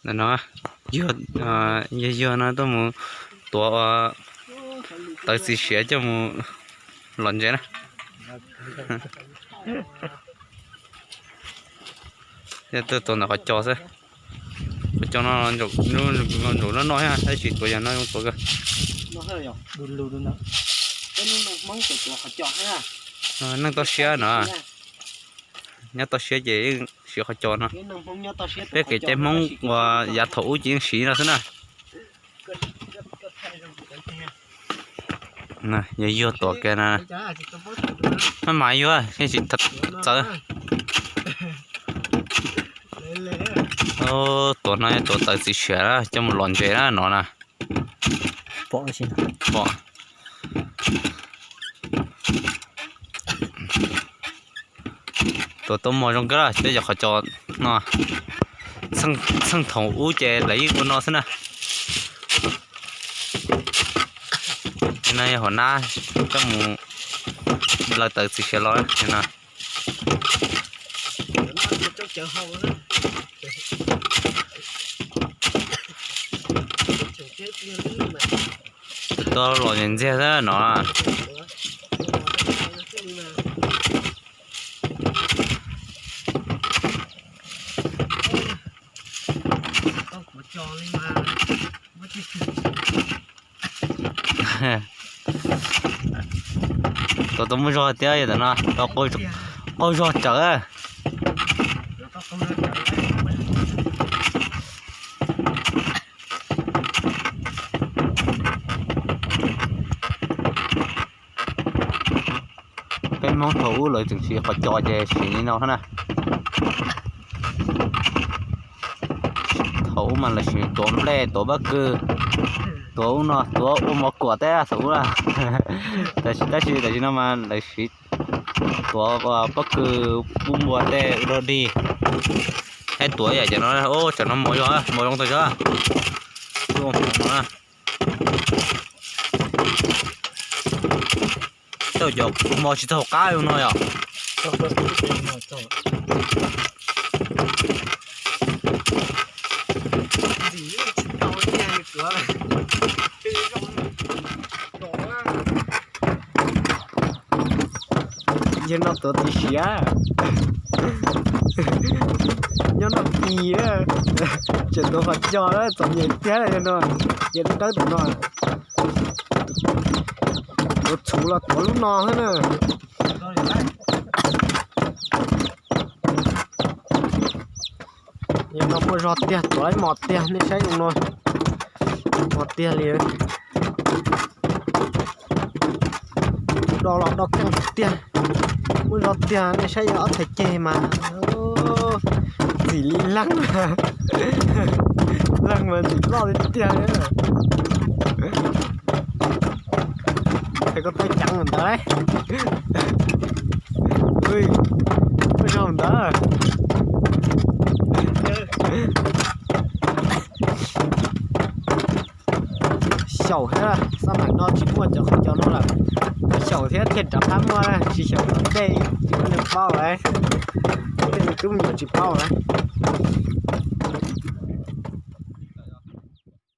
No, yog yog no tuaj mus tuav tawv txiv siav coj mus lom ntses na. Yog tuaj tuav ntawm qhov cos xwb. Qhov cos no ntsaum no noj thiab, tab sis tuav yog no zoo tuav kawg. Neeg toj siab no, nyob toj siab ces yeej siv qhov cos no. Peb kev cai Hmoob uas yav thaum ub ces yeej siv no xwb na. Yog yuag tuav kiag na. Maj mam yuag, yeej tsis txawv. Tuav no yog tuav tawv txiv siav na, coj mus lom ntses na no na. Pom. Tuav tau mos zoo kawg, peb cov qhov cos no, txheej thaum ub ces lawv yeej ua no xwb na. No yog hauv nab coj mus laws tawv txiv siav los no. Tuav los ntxiag xwb no. Tuav tau muaj zog thiab, yog tam no tau qaug zog tsawv. Peb Hmoob thaum ub lawv tseem siv qhov cos ces siv li no na. Thaum ub mas lawv siv tuav nplej, tuav pob kws, tuav ub no, tuav ua mov kuam teb thaum ub. Tab sis tam sim no mas lawv siv tuav pob kws, pub npua tej ua dog dig. Thiab tuav yam cov no, tsam no mos zog, mos zoo tag zog. Tej cov mos tsis txaus qab no yom. Yog no tuav txiv siav, nyob no kis, tseem tuav qhov cos txom nyem tiag no, ces dawb tom no. Tuav txhuv los tuav lub no xwb na. Yog no muaj zog tiag, tuav laib mos tiag, nej saib zoo no, mos tiag li. Do los do keej tiag, muaj zog tiag, nej saib yog ob txhais ceg mas txim li leej, leej mas txim loj li tiag. Koj tau ceev ntawd, muaj zog ntawd. Xyaum thiab, xab maim no tsis muaj cov qhov cos no lawm. Xyaum thiab thiaj rov qab muaj, tsis xyaum no dej tsis muaj neeg paub lawm, tej me tub me nyuam tsis paub lawm.